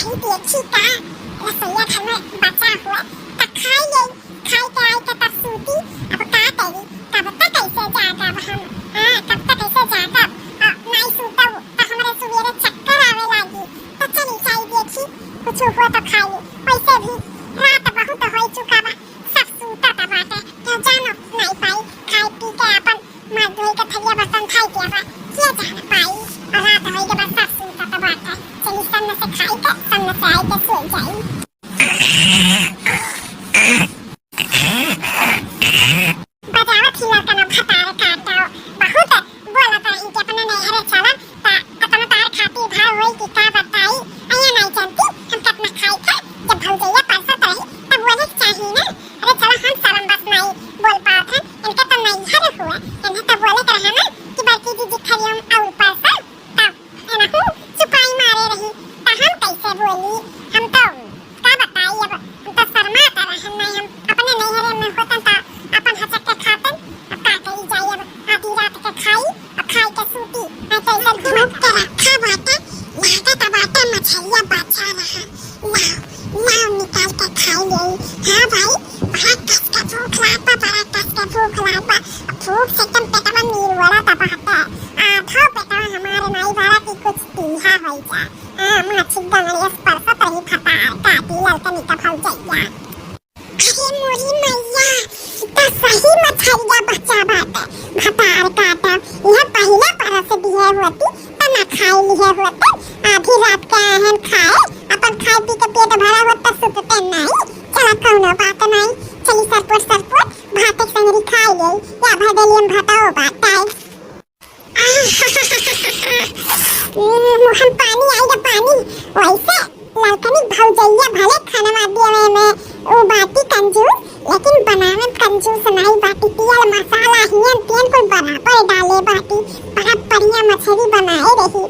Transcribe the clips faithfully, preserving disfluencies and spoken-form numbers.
ई देखी का रसोइया घर में बचा हुआ, त खाई ले, खाई के आई के तब सूती। अब का करी, कब तक ऐसे जागब हम, हाँ, कब तक ऐसे जागब? आ, नाई सूतब त हमरे सुबेरे चक्कर आवे लागी। त चली जाई देखी, कुछ हुआ त खाई ली। वैसे भी रात बहुत हो चुका बा, सब सूतत बाटे, केहू जानो नाई पाई, खाई पी के आपन मुँह धोई के थरिया बर्तन धई के बा, के जान पाई। और रात होई के बाद सब सूतत बाटे, चली सन्न से खाई के सन्न से आई के सो जाई। बजावत ही लड़का ना भतार काटो, बहुत बोलत रही कि अपने नैहरे चलन, त अतना तार खातिर भाव होई कि का बताई। अइया नाई जानती हम कतना खाई थे, जब भौजैया परसत रही तब बोले के चाही ना, अरे चला हम शरम बस नाई बोल पावत हन, इनके तो नैहर हुआ, इन्हें तो बोले के रहा ना कि बड़की जीजी खरियम और परसत, तब एनहू चुपाई मारे रही, त हम कैसे बोली? हम तो का बताई, अब हम तो शर्मात रहन नहीं, हम अपने नैहरे में होतन त अपन हचक के खातन, अब का करी जाई, अब आधी रात के खाई, अब खाई के सूती, नहीं तो ऐसे घूमत के रखा बाटे, लागत बाटे मछरिया बचा रहा। लाओ, लाओ निकाल के खाई ले। हाँ भाई, बड़ा कस के भूख लाग बा, बड़ा कस के भूख लाग बा। भूख से एकदम पेटवा नीर वड़ा दबा है। आधो पेटवा हमारे नाई भरा कि कुछ पीहा होई जा। हाँ, माछी गंगड़िया से परसत रही भतार काटी ललकनी का भौजैया। अरे मोरी मैया, ई त सही मछरिया बच्चा बाटे। भतार काटा, यह पहिला परस दिहे होती, त ना खाई लिहे होते। आधी रात के आहन खाए, अपन खाए पी के पेट भरा होत त सुतते नहीं। चला कौनो बात नहीं, चली सरपुट सरपुट भात एक संगरी खाई ले, या भदलियम भताओ बाटे। मुँह में पानी आई रे पानी। वैसे ललकनी भौजैया भले खानवा देवे में उ बाटी कंजूस, लेकिन बनावे में कंजूस नहीं बाटी। तेल मसाला हियन तियन कुल बराबर डाले बाटी। बड़ा बढ़िया मछरी बनाए रही।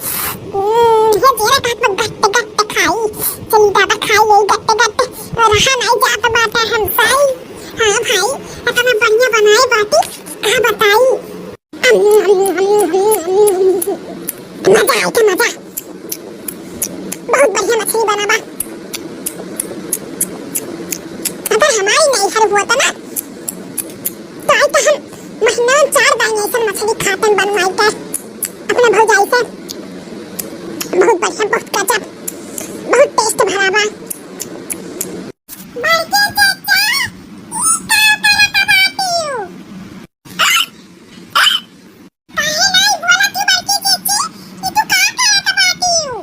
हम्म, हे जेरा का हाथ में गट गट खाई। चली दादा खाई ले गट गट। रहा नहीं जात बाटे हमसाई। हाँ भाई, इतना बढ़िया बनाए बाटी, का बताई। मजा आए के मजा। बहुत बढ़िया मछली बना बा। अगर हमारी नैहर हुआ था ना, तो आज तो हम महीना में चार बार ऐसन मछली खातन बनवाई के अपने भौजाई से। बहुत बढ़िया, बहुत गजब, बहुत टेस्ट भरा बा। बड़के चाचा, ई का करत बाटियो? काहे नाई बोलत ही बड़की जीजी? ई तू का करत बाटियो?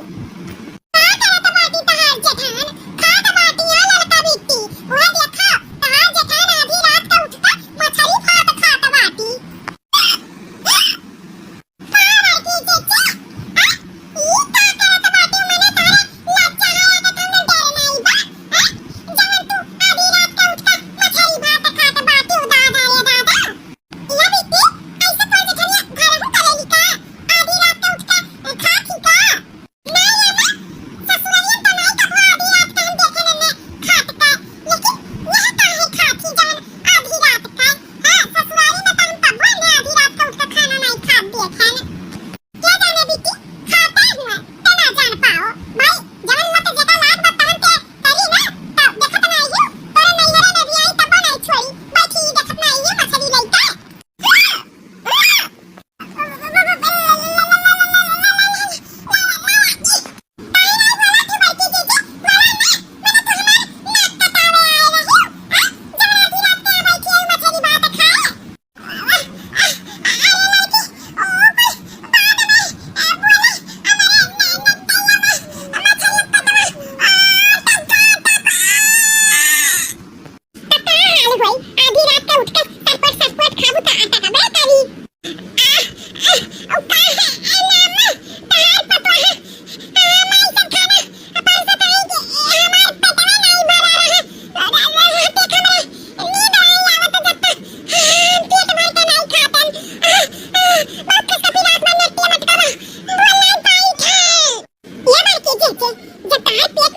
का करत बाटी तहार जेठान? खात बाटी या ललका बिट्टी। उहे देखा, तहार जेठान आधी रात के उठ के मछरी भात खात बाटी। का बड़की जीजी? आ? ई का करत बाटी? मने तोरे लज्जा हया के कौनो डर नाई बा? आ? जवन तू आधी रात के उठ के मछरी भात खात बाटी, दादा रे दादा। या बिट्टी, ऐसे तोर जेठनिया घरहू करेली का? आधी रात के उठ के खात ही का? नाई अम्मा, ससुररिया त नाई कबो आधी रात के हम देखे ने खात का, लेकिन यह काहे खात ही जवन आधी रात के? हाँ, ससुरारी में त हम कबो ने आधी रात के उठ के खाना नाई खात देखे ने। क्या जाने बिट्टी, खाते हुए ते ना जान पाओ। भाई, जवन मत जेका लाग बा तवन ते करी ना, त देखत नाई हो, तोरे नैहरे में भी आई तब नाई छोड़ी। बैठी देखत नाई हो मछली लइका। त का हाल होई? आधी रात के उठ के सरपट सरपट खाबू त आटा का बे करी। आ, आ, ओ का है? ए नाना, तहार पतोह, आ, माई सब खाना, आ, परसत रही कि हमार पेटवा नाई भरा रहा। आ, आ, आ, देख हमरा, नींद आई आवत जब तक, आ, पेट भर के नाई खातन। आ, आ, बहुत खुशखबरी रात में नेटिया मटकावा, बोल नाई पाई था। ये बड़की जीजी, जब तहार पेट